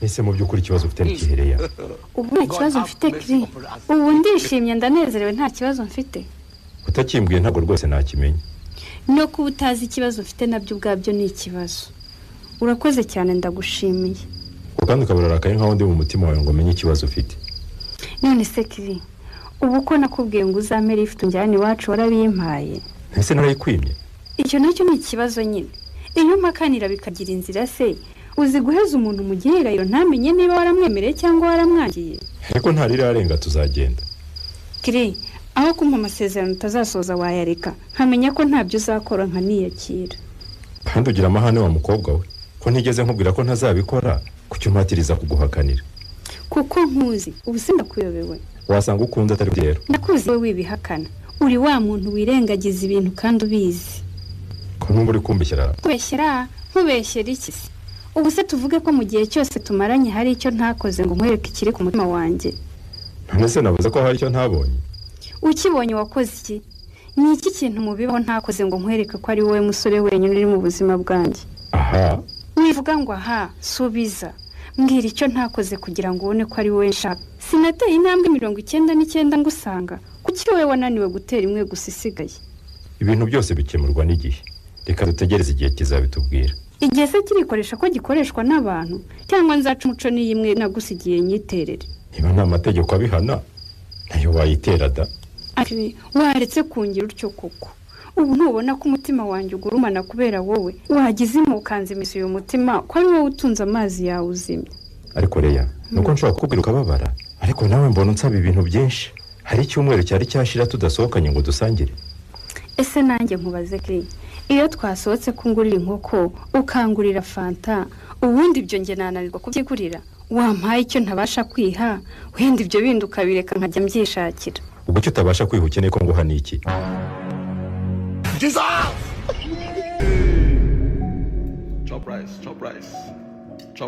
Ese mu by'ukuri ikibazo ufite ntikihereya? Ubu nta kibazo mfite, Kiri. Ubu ndishimye, ndanezerewe, nta kibazo mfite. Utakimbwiye ntabwo rwose nakimenya. No kuba utazi ikibazo mfite nabyo ubwabyo ni ikibazo. Urakoze cyane, ndagushimiye. Kandi ukaba urarakaye nkaho ndi mu mutima wawe ngo umenye ikibazo ufite. None se Kiri, ubu ko nakubwiye ngo uzampe lift unjyane iwacu, warabimpaye? Ese narayikwimye? Icyo nacyo ni ikibazo nyine. Iyo mpakanira bikagira inzira se, uzi guheza umuntu mu gihirahiro ntamenye niba waramwemereye cyangwa waramwangiye? Ariko ntarirarenga, tuzagenda. Kiri, aho kumpa amasezerano utazasoza wayareka nkamenya ko ntabyo uzakora, nkaniyakira. Kandi ugira amahane wa mukobwa we. Ko ntigeze nkubwira ko ntazabikora, kuki umpatiriza kuguhakanira? Kuko nkuzi. Ubu sindakuyobewe. Wasanga ukunda atari rero. Ndakuzi, wowe wibihakana. Uri wa muntu wirengagiza ibintu kandi ubizi. Ko numva uri kumbeshyera? Nkubeshyera? Nkubeshyera iki se? Ubu se tuvuge ko mu gihe cyose tumaranye hari icyo ntakoze ngo nkwereke ikiri ku mutima wanjye? None se navuze ko hari icyo ntabonye? Ukibonye wakoze iki? Ni iki kintu mu bibaho ntakoze ngo nkwereke ko ari wowe musore wenyine uri mu buzima bwanjye? Aha. Wivuga ngo aha, subiza. Mbwira icyo ntakoze kugira ngo ubone ko ari wowe nshaka. Sinateye intambwe 99 ngusanga? Kuki wowe wananiwe gutera imwe gusa isigaye? Ibintu byose bikemurwa n'igihe. Reka dutegereze, igihe kizabitubwira. Igihe se kirikoresha ko gikoreshwa n'abantu? Cyangwa nzaca umuco n'iyimwe nagusigiye nyiterere? Niba nta mategeko abihana, nayo wayitera da. Ati, waretse kungira utyo koko? Ubu ntubona ko umutima wanjye ugurumana kubera wowe? Wagize imukanze uyu mutima, ko ari wowe utunze amazi yawe uzimya. Ariko Reya, nuko nshobora kukubwira ukababara, ariko nawe mbona unsaba ibintu byinshi. Hari icyumweru cyari cyashira tudasohokanye ngo dusangire? Ese nanjye nkubaze Kiri, iyo twasohotse ko ungurira inkoko, ukangurira fanta, ubundi ibyo njye nananirwa kubyigurira? Wampaye icyo ntabasha kwiha, wenda ibyo bindi ukabireka nkajya mbyishakira. Ubwo icyo utabasha kwiha ukeneye ko nguha ni iki? Chop rice, chop rice. Chop.